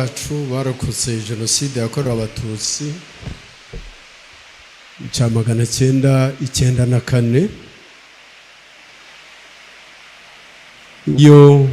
bacu barokotse Jenoside yakorewe Abatutsi mu cya 994. Iyo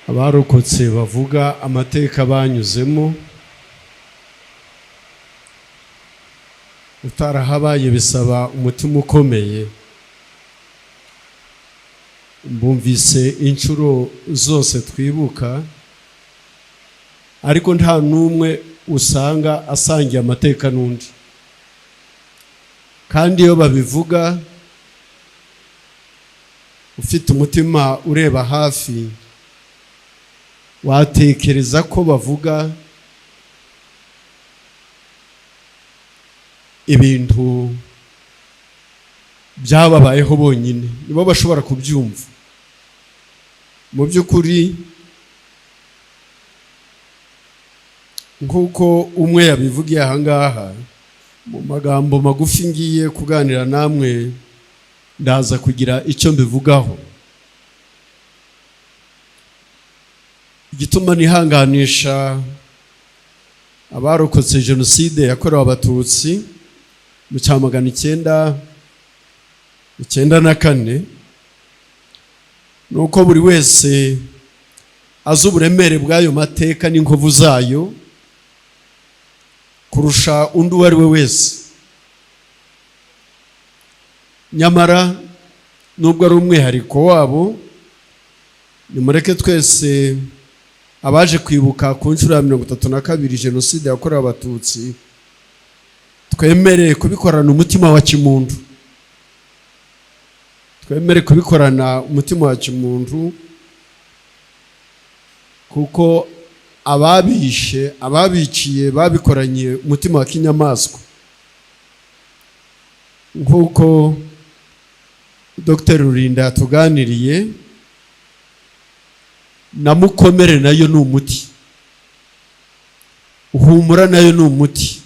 abarokotse bavuga amateka banyuzemo, utarahabaye bisaba umutima ukomeye. Mbumvise inshuro zose twibuka, ariko nta n'umwe usanga asangiye amateka n'undi. Kandi iyo babivuga, ufite umutima ureba hafi watekereza ko bavuga ibintu byababayeho bonyine, nibo bashobora kubyumva. Mu by'ukuri, nk'uko umwe yabivugiye aha ngaha, mu magambo magufi ngiye kuganira namwe, ndaza kugira icyo mbivugaho. Igituma nihanganisha abarokotse Jenoside yakorewe Abatutsi mu cya 994 ni uko buri wese azi uburemere bw'ayo mateka n'inkovu zayo kurusha undi uwo ari we wese. Nyamara nubwo ari umwihariko wabo, nimureke twese abaje kwibuka ku nshuro ya 32 Jenoside yakorewe Abatutsi twemere kubikorana umutima wa kimuntu, twemere kubikorana umutima wa kimuntu, kuko ababishe, ababiciye, babikoranye umutima wa kinyamaswa. Nk'uko Dr Rurinda yatuganiriye, na mukomere nayo ni umuti, uhumura nayo ni umuti,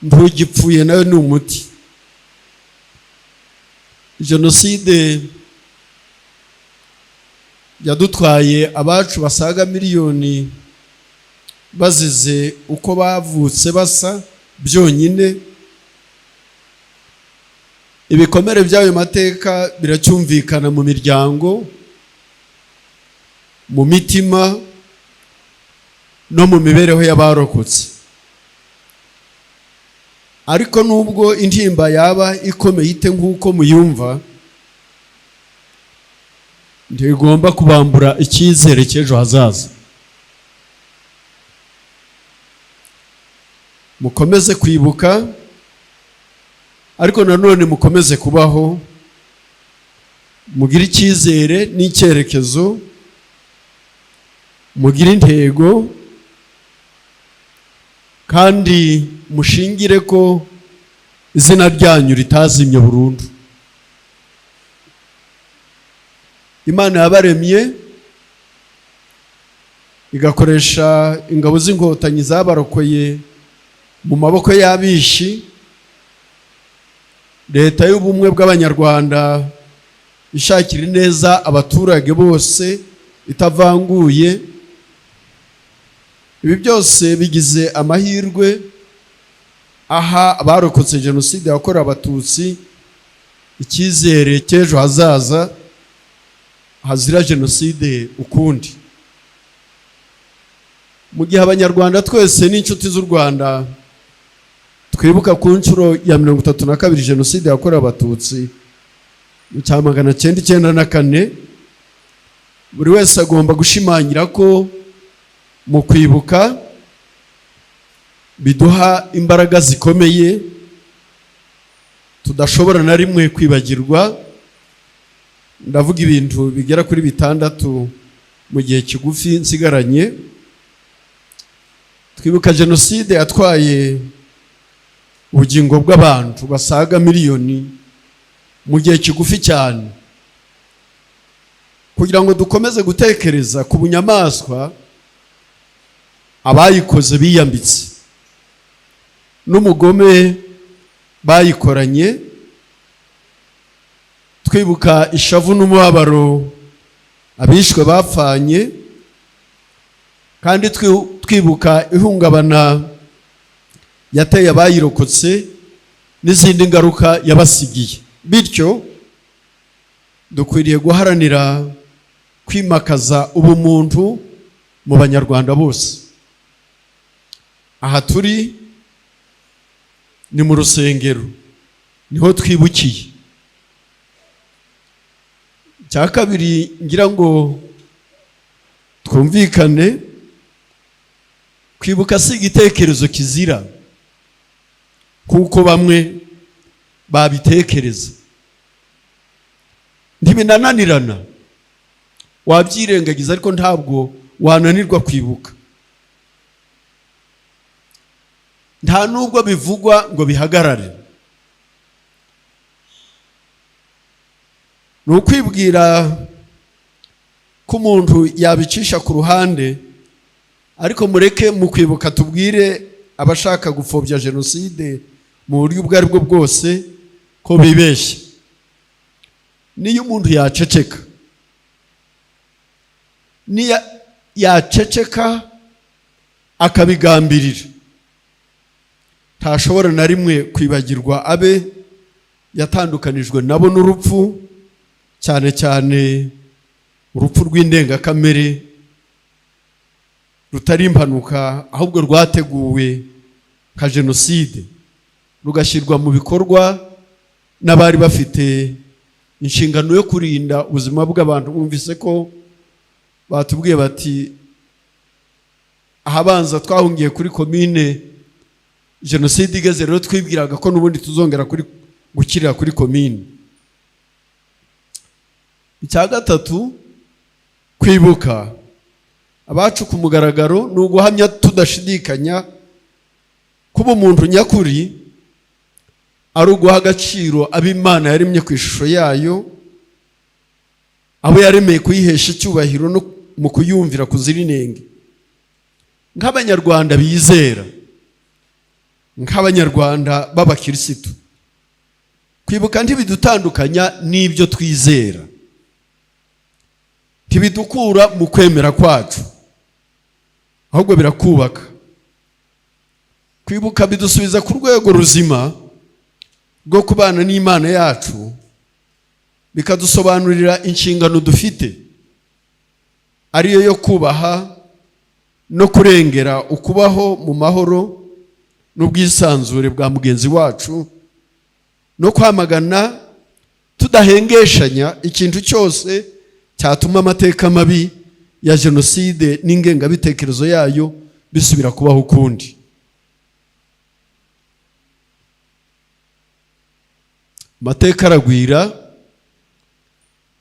ntugipfuye nayo ni umuti. Jenoside yadutwaye abacu basaga miliyoni bazize uko bavutse basa byonyine. Ibikomere by'ayo mateka biracyumvikana mu miryango, mu mitima no mu mibereho y'abarokotse. Ariko nubwo intimba yaba ikomeye ite nk'uko muyumva, ntigomba kubambura icyizere cy'ejo hazaza. Mukomeze kwibuka, ariko nanone mukomeze kubaho, mugire icyizere n'icyerekezo, mugire intego, kandi mushingire ko izina ryanyu ritazimye burundu. Imana yabaremye igakoresha ingabo z'Inkotanyi zabarokoye mu maboko y'abishi, Leta y'Ubumwe bw'Abanyarwanda ishakira ineza abaturage bose itavanguye. Ibi byose bigize amahirwe aha abarokotse Jenoside yakorewe Abatutsi icyizere cy'ejo hazaza hazira jenoside ukundi. Mu gihe Abanyarwanda twese n'inshuti z'u Rwanda twibuka ku nshuro ya 32 Jenoside yakorewe Abatutsi mu cya 994, buri wese agomba gushimangira ko mu kwibuka biduha imbaraga zikomeye tudashobora na rimwe kwibagirwa. Ndavuga ibintu bigera kuri bitandatu mu gihe kigufi nsigaranye. Twibuka jenoside yatwaye ubugingo bw'abantu basaga miliyoni mu gihe kigufi cyane, kugira ngo dukomeze gutekereza ku bunyamaswa abayikoze biyambitse n'umugome bayikoranye, twibuka ishavu n'umubabaro abishwe bapfanye. Kandi twibuka ihungabana yateye abayirokotse n'izindi ngaruka yabasigiye. Bityo dukwiriye guharanira kwimakaza ubumuntu mu Banyarwanda bose. Aha turi ni mu rusengero, niho twibukiye. Icya kabiri ngira ngo twumvikane, kwibuka si igitekerezo kizira kuko bamwe babitekereza. Ntibinananirana, wabyirengagiza, ariko ntabwo wananirwa kwibuka. Nta nubwo bivugwa ngo bihagarare. Ni ukwibwira ko umuntu yabicisha ku ruhande, ariko mureke mu kwibuka tubwire abashaka gupfobya jenoside mu buryo ubwo ari bwo bwose ko bibeshya. Niyo umuntu yaceceka, niyo yaceceka akabigambirira, ntashobora na rimwe kwibagirwa abe yatandukanijwe nabo n'urupfu, cyane cyane urupfu rw'indengakamere rutari impanuka, ahubwo rwateguwe nka jenoside, rugashyirwa mu bikorwa n'abari bafite inshingano yo kurinda ubuzima bw'abantu. Bumvise ko batubwiye bati ahabanza twahungiye kuri komine, jenoside igeze rero twibwiraga ko n'ubundi tuzongera gukirira kuri komine. Icya gatatu, kwibuka abacu ku mugaragaro ni uguhamya tudashidikanya kuba umuntu nyakuri ari uguha agaciro abo Imana yaremye ku ishusho yayo, abo yaremeye kuyihesha icyubahiro no mu kuyumvira kuzira inenge. Nk'Abanyarwanda bizera, nk'Abanyarwanda b'abakirisitu, kwibuka ntibidutandukanya n'ibyo twizera, ntibidukura mu kwemera kwacu, ahubwo birakubaka. Kwibuka bidusubiza ku rwego ruzima rwo kubana n'Imana yacu, bikadusobanurira inshingano dufite, ariyo yo kubaha no kurengera ukubaho mu mahoro n'ubwisanzure bwa mugenzi wacu, no kwamagana tudahengeshanya ikintu cyose cyatuma amateka mabi ya jenoside n'ingengabitekerezo yayo bisubira kubaho ukundi. Amateka aragwira,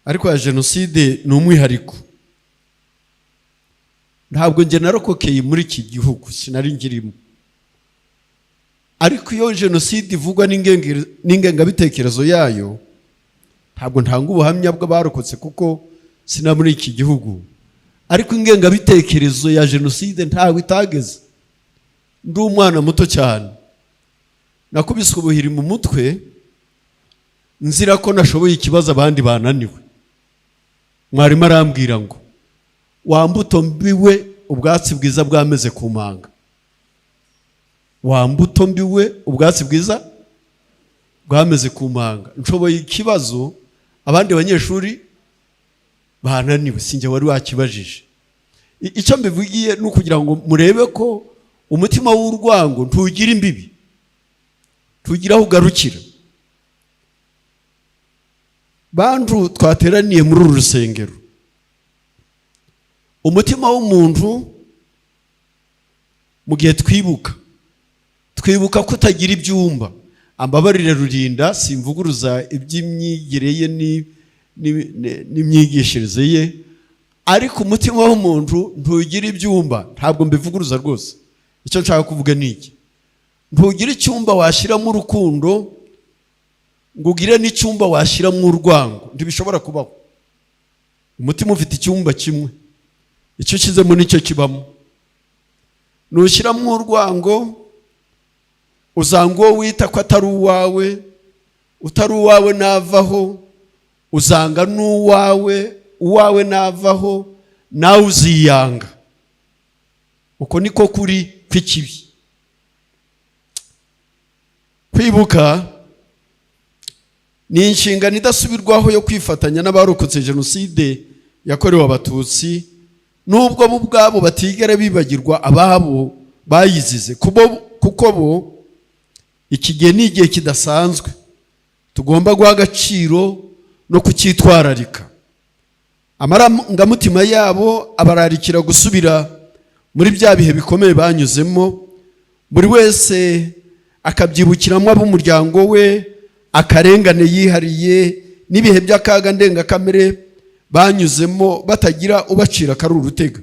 ariko ya jenoside ni umwihariko. Ntabwo njye narokokeye muri iki gihugu, sinari ngirimo, ariko iyo jenoside ivugwa n'ingengabitekerezo yayo, ntabwo ntanga ubuhamya bw'abarokotse kuko sina muri iki gihugu, ariko ingengabitekerezo ya jenoside ntabwo itageze. Ndi umwana muto cyane, nakubiswe ubuhiri mu mutwe nzira ko nashoboye ikibazo abandi bananiwe. Mwarimu arambwira ngo wa mbuto mbiwe ubwatsi bwiza bwameze ku manga, wa mbuto mbiwe ubwatsi bwiza bwameze ku manga. Nshoboye ikibazo abandi banyeshuri bananiwe, sinjye wari wakibajije. Icyo mbivugiye ni ukugira ngo murebe ko umutima w'urwango ntugira imbibi, ntugira aho ugarukira. Bantu twateraniye muri uru rusengero, umutima w'umuntu mu gihe twibuka, twibuka ko utagira ibyumba. Ambabarire Rurinda, simvuguruza iby'imyigire ye n'imyigishirize ye, ariko umutima w'umuntu ntugira ibyumba. Ntabwo mbivuguruza rwose. Icyo nshaka kuvuga ni iki: ntugira icyumba washyiramo urukundo ngo ugire n'icyumba washyiramo urwango, ntibishobora kubaho. Umutima ufite icyumba kimwe, icyo ushyizemo nicyo kibamo. Nushyiramo urwango uzanga uwo wita ko atari uwawe, utari uwawe navaho uzanga n'uwawe, uwawe navaho nawe uziyanga. Uko niko kuri kw'ikibi. Kwibuka ni inshingano idasubirwaho yo kwifatanya n'abarokotse Jenoside yakorewe Abatutsi, nubwo bo ubwabo batigera bibagirwa ababo bayizize, kuko bo iki gihe ni igihe kidasanzwe tugomba guha agaciro no kucyitwararika. Amarangamutima yabo abararikira gusubira muri bya bihe bikomeye banyuzemo, buri wese akabyibukiramo ab'umuryango we, akarengane yihariye n'ibihe by'akaga ndengakamere banyuzemo batagira ubacira akari urutega,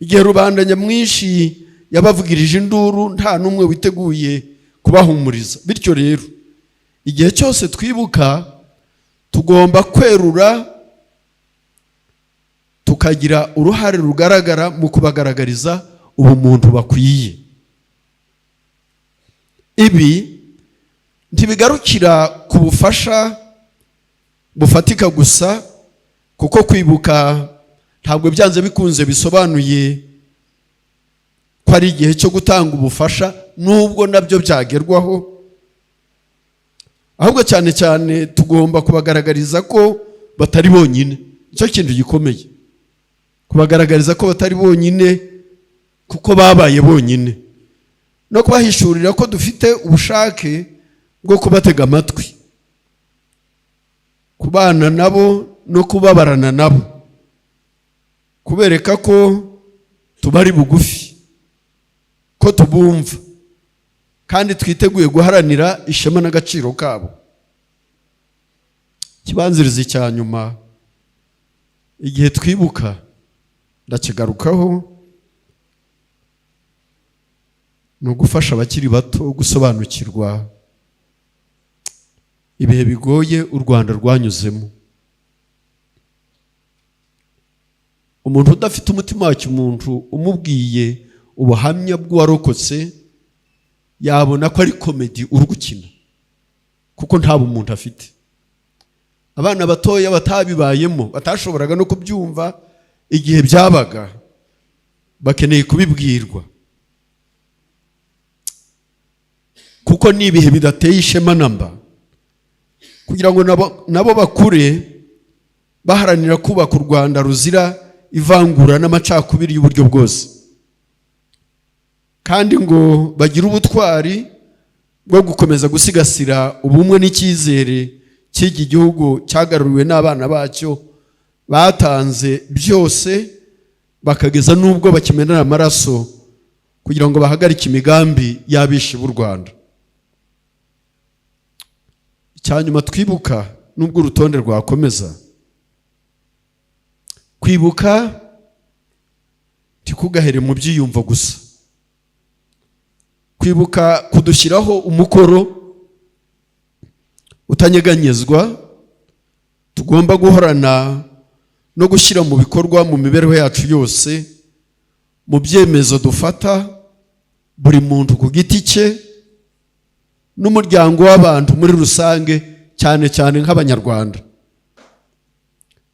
igihe rubanda nyamwinshi yabavugirije induru nta n'umwe witeguye kubahumuriza. Bityo rero, igihe cyose twibuka, tugomba kwerura tukagira uruhare rugaragara mu kubagaragariza ubumuntu bakwiye. Ibi ntibigarukira ku bufasha bufatika gusa, kuko kwibuka ntabwo byanze bikunze bisobanuye ko ari igihe cyo gutanga ubufasha, nubwo nabyo byagerwaho. Ahubwo cyane cyane tugomba kubagaragariza ko batari bonyine. Nicyo kintu gikomeye, kubagaragariza ko batari bonyine kuko babaye bonyine, no kubahishurira ko dufite ubushake bwo kubatega amatwi, kubana nabo no kubabarana nabo, kubereka ko tubari bugufi, ko tubumva kandi twiteguye guharanira ishema n'agaciro kabo. Ikibanziriza cya nyuma, igihe twibuka, ndakigarukaho, ni ugufasha abakiri bato gusobanukirwa ibihe bigoye u Rwanda rwanyuzemo. Umuntu udafite umutima wa kimuntu, umubwiye ubuhamya bw'uwarokotse, yabona ko ari comedy uri gukina, kuko nta bumuntu afite. Abana batoya batabibayemo, batashoboraga no kubyumva igihe byabaga, bakeneye kubibwirwa, kuko ni ibihe bidateye ishema namba, kugira ngo nabo bakure baharanira kubaka u Rwanda ruzira ivangura n'amacakubiri y'uburyo bwose, kandi ngo bagire ubutwari bwo gukomeza gusigasira ubumwe n'icyizere cy'iki gihugu cyagaruriwe n'abana bacyo batanze byose, bakageza n'ubwo bakimenera amaraso kugira ngo bahagarike imigambi y'abishi b'u Rwanda. Icyanyuma twibuka, nubwo urutonde rwakomeza, kwibuka ntikugahere mu byiyumvo gusa. Kwibuka kudushyiraho umukoro utanyeganyezwa tugomba guhorana no gushyira mu bikorwa mu mibereho yacu yose, mu byemezo dufata buri muntu ku giti cye n'umuryango w'abantu muri rusange, cyane cyane nk'Abanyarwanda.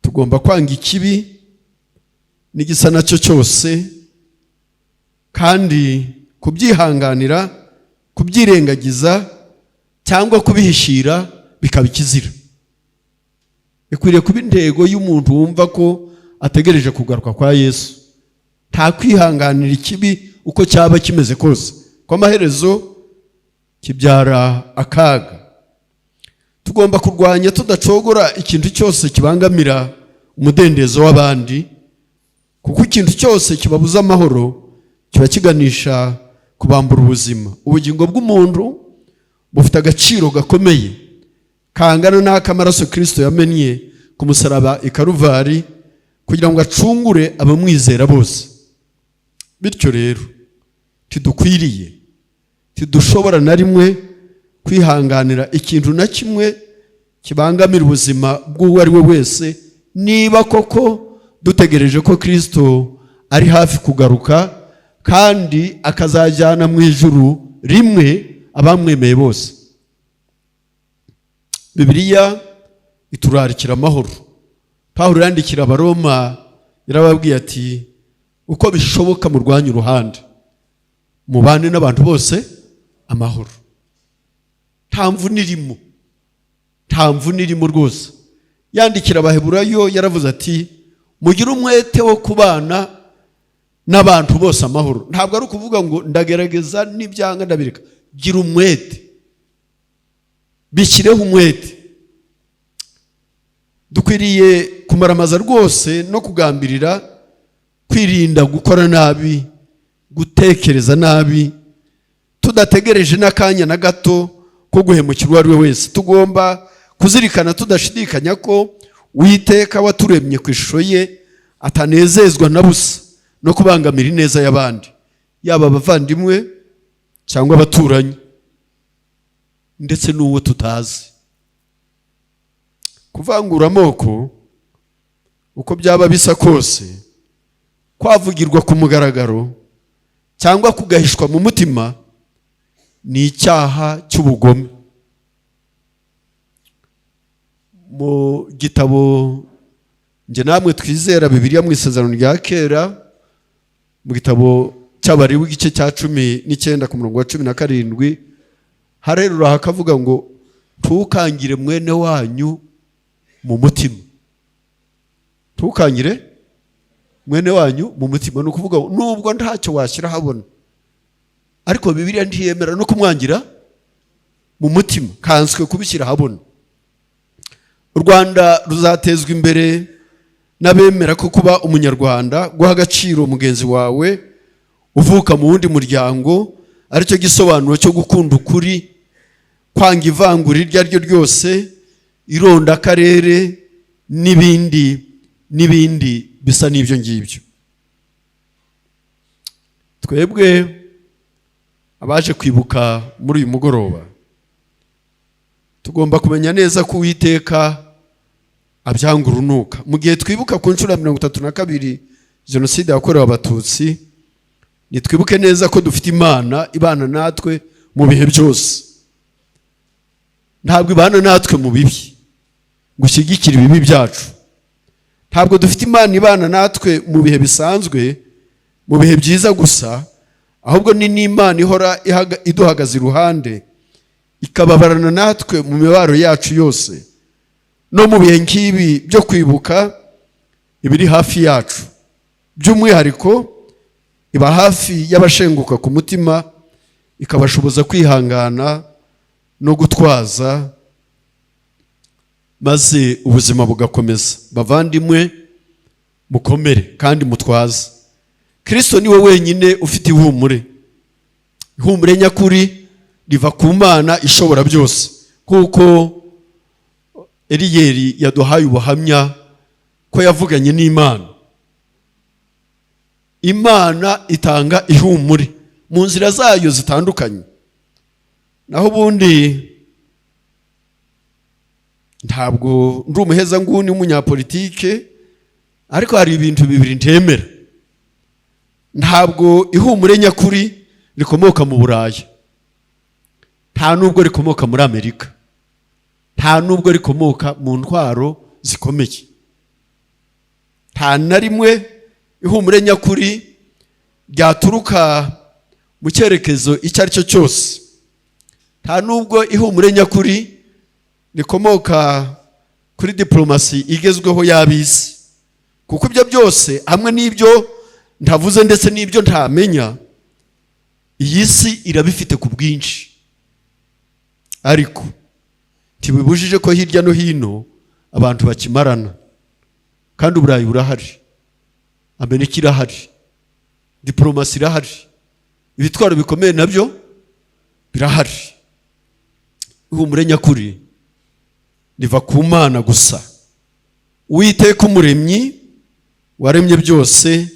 Tugomba kwanga ikibi n'igisa nacyo cyose, kandi kubyihanganira, kubyirengagiza cyangwa kubihishira bikaba ikizira. Bikwiriye kuba intego y'umuntu wumva ko ategereje kugaruka kwa Yesu, nta kwihanganira ikibi uko cyaba kimeze kose, ko amaherezo kibyara akaga. Tugomba kurwanya tudacogora ikintu cyose kibangamira umudendezo w'abandi, kuko ikintu cyose kibabuza amahoro kiba kiganisha kubambura ubuzima. Ubugingo bw'umuntu bufite agaciro gakomeye kangana n'ak'amaraso Kirisito yamennye ku musaraba i Karuvari kugira ngo acungure abamwizera bose. Bityo rero, ntidukwiriye, ntidushobora na rimwe kwihanganira ikintu na kimwe kibangamira ubuzima bw'uwo ari we wese, niba koko dutegereje ko Kirisito ari hafi kugaruka kandi akazajyana mu ijuru rimwe abamwemeye bose. Bibiliya iturarikira amahoro. Pawulo yandikira Abaroma yarababwiye ati: Uko bishoboka murwanye uruhande, mubane n'abantu bose amahoro. Nta mvune irimo, nta mvune irimo rwose. Yandikira Abaheburayo yaravuze ati: "Mugire umwete wo kubana n'abantu bose amahoro." Ntabwo ari ukuvuga ngo ndagerageza, n'ibyanga ndabireka. Gira umwete, bishyireho umwete. Dukwiriye kumaramaza rwose no kugambirira kwirinda gukora nabi, gutekereza nabi, tudategereje n'akanya na gato ko guhemukira uwo ari we wese. Tugomba kuzirikana tudashidikanya ko Uwiteka waturemye ku ishusho ye atanezezwa na busa no kubangamira ineza y'abandi, yaba abavandimwe cyangwa abaturanyi, ndetse n'uwo tutazi. Kuvangura amoko, uko byaba bisa kose, kwavugirwa ku mugaragaro cyangwa kugahishwa mu mutima, ni icyaha cy'ubugome. Mu gitabo njye namwe twizera, Bibiliya, mu Isezerano rya Kera, mu gitabo cy'Abalewi, igice cya 19 ku murongo wa 17, harerura hakavuga ngo: "Ntukangire mwene wanyu mu mutima." Ntukangire mwene wanyu mu mutima, ni ukuvuga ngo nubwo ntacyo washyira ahabona, ariko Bibiliya ntiyemera no kumwangira mu mutima, kanswe kubishyira ahabona. U Rwanda ruzatezwa imbere n'abemera ko kuba Umunyarwanda, guha agaciro mugenzi wawe uvuka mu wundi muryango, aricyo gisobanuro cyo gukunda ukuri, kwanga ivangura iryo ari ryo ryose, irondakarere n'ibindi n'ibindi bisa n'ibyo ngibyo. Twebwe abaje kwibuka muri uyu mugoroba tugomba kumenya neza ko Uwiteka abyanga urunuka. Mu gihe twibuka ku nshuro ya 32 Jenoside yakorewe Abatutsi, nitwibuke neza ko dufite Imana ibana natwe mu bihe byose. Ntabwo ibana natwe mu bibi ngo ushyigikire ibibi byacu. Ntabwo dufite Imana ibana natwe mu bihe bisanzwe, mu bihe byiza gusa, ahubwo ni n'Imana ihora iduhagaze iruhande, ikababarana natwe mu mibabaro yacu yose. No mu bihe nk'ibi byo kwibuka, ibiri hafi yacu. By'umwihariko iba hafi y'abashenguka ku mutima, ikabashoboza kwihangana no gutwaza, maze ubuzima bugakomeza. Bavandimwe, mukomere kandi mutwaze. Kirisito niwe wenyine ufite ihumure. Ihumure nyakuri riva ku Mana ishobora byose, kuko Eriyeri yaduhaye ubuhamya ko yavuganye n'Imana. Imana itanga ihumure mu nzira zayo zitandukanye. Naho ubundi ntabwo ndi umuhezanguni w'umunyapolitike, ariko hari ibintu bibiri ntemera. Ntabwo ihumure nyakuri rikomoka mu Burayi, nta nubwo rikomoka muri Amerika, nta nubwo rikomoka mu ntwaro zikomeye. Nta na rimwe ihumure nyakuri ryaturuka mu cyerekezo icyo ari cyo cyose. Nta nubwo ihumure nyakuri rikomoka kuri diporomasi igezweho y'ab'isi, kuko ibyo byose hamwe n'ibyo ntavuze ndetse n'ibyo ntamenya, iyi si irabifite ku bwinshi. Ariko ntibibujije ko hirya no hino abantu bakimarana. Kandi Uburayi burahari, Amerika irahari, diporomasi irahari, ibitwaro bikomeye nabyo birahari. Ihumure nyakuri riva ku Mana gusa, Uwiteka Umuremyi waremye byose,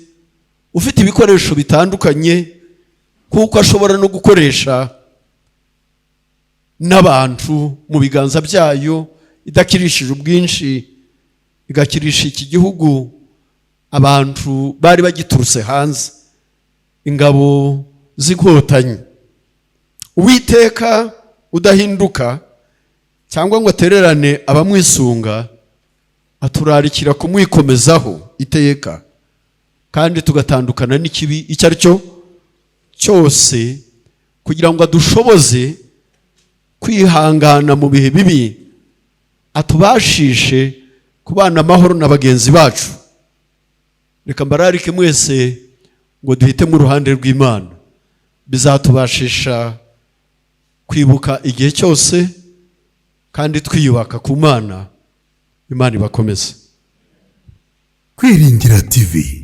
ufite ibikoresho bitandukanye, kuko ashobora no gukoresha n'abantu mu biganza byayo, idakirishije ubwinshi, igakirisha iki gihugu abantu bari bagiturutse hanze, ingabo z'Inkotanyi. Uwiteka udahinduka cyangwa ngo atererane abamwisunga, aturarikira kumwikomezaho iteka. Kandi tugatandukana n'ikibi icyo ari cyo cyose, kugira ngo adushoboze kwihangana mu bihe bibi, atubashishe kubana amahoro na bagenzi bacu. Reka mbararike mwese ngo duhitemo uruhande rw'Imana. Bizatubashisha kwibuka igihe cyose kandi twiyubaka ku Mana. Imana ibakomeze. Kwiringira TV,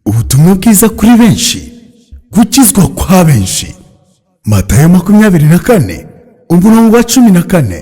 ubutumwa bwiza kuri benshi, gukizwa kwa benshi. Matayo 24 umurongo wa 14.